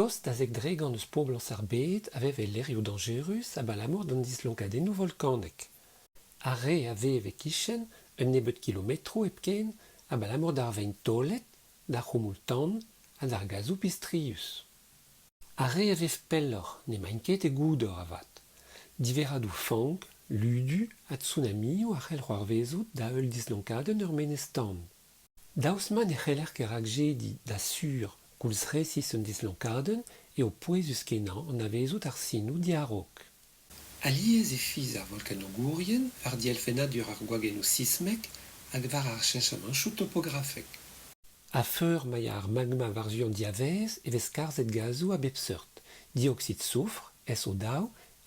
Tost da 10% eus poblañs ar bed a vev e lec'hioù dañjerus abalamour d'an dislonkadennoù volkanek. Ar re a vev e-kichen un nebeud kilometroù hepken abalamour d'ar vein taolet, d'ar c'houmoul-tan ha d'ar gazoù pistrius. Ar re a vev pelloc'h n'emaint ket e goudor avat. Diverradoù fank, ludu ha tsunamioù a c'hell c'hoarvezout da-heul dislonkadenn ur menez-tan. Daoust ma ne c'heller ket rakjediñ da sur koulz resis un dislonkadenn eo pouezus-kenañ anavezout ar sinoù diaraok. Alies e fiz ar volkanogourien war dielfennadur ar gwagennoù sismek hag war ar cheñchamantoù topografek. A-feur ma ya ar magma war-zu an diavaez e vez skarzhet gazoù a bep seurt, dioksid soufr, SO2,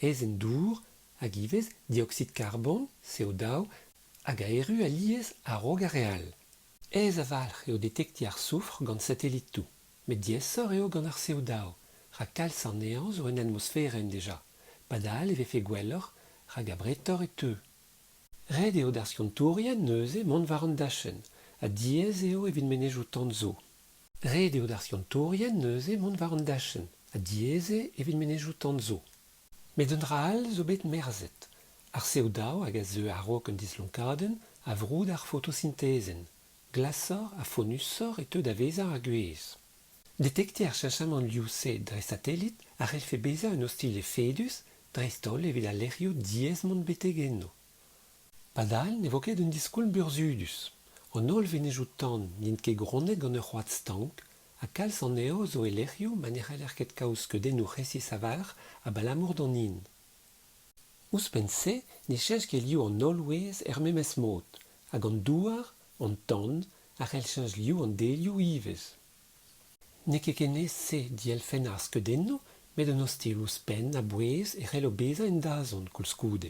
aezhenn dour, hag ivez dioksid karbon, CO2, hag a erru alies a-raok ar re all. Aes a-walc'h eo detektiñ ar soufr gant satelitoù, met diaesoc'h eo gant ar CO2, rak kalz anezhañ zo en atmosferenn dija, padal e vefe gwelloc'h rak abretoc'h e teu. Ret eo d'ar skiantourien neuze mont war an dachenn, ha diaes eo evit menezioù-tan zo. Ret eo d'ar skiantourien neuze mont war an dachenn, ha diaes eo evit menezioù-tan zo. Met un dra all zo bet merzet. Ar CO2 hag a zeu a-raok un dislonkadenn a vroud ar fotosintezenn. Glasoc'h ha fonnusoc'h e teu da vezañ ar gwez. Detektiñ ar cheñchamant liv-se dre satelit a c'hellfe bezañ un ostilh efedus, dreist-holl evit al lec'hioù diaes mont betek enno. Padal ne vo ket un diskoulm burzhudus. An holl venezioù-tan n'int ket gronnet gant ur c'hoad stank ha kalz anezho zo e lec'hioù ma ne c'heller ket kaout skeudennoù resis a-walc'h abalamour d'an hin. Ouzhpenn-se ne cheñch ket liv an holl wez er memes mod, hag an douar, an tan, a c'hell cheñch liv an delioù ivez. N'eo ket ken aes-se dielfennañ ar skeudennoù met un ostilh ouzhpenn a-bouez e c'hello bezañ en dazont koulskoude.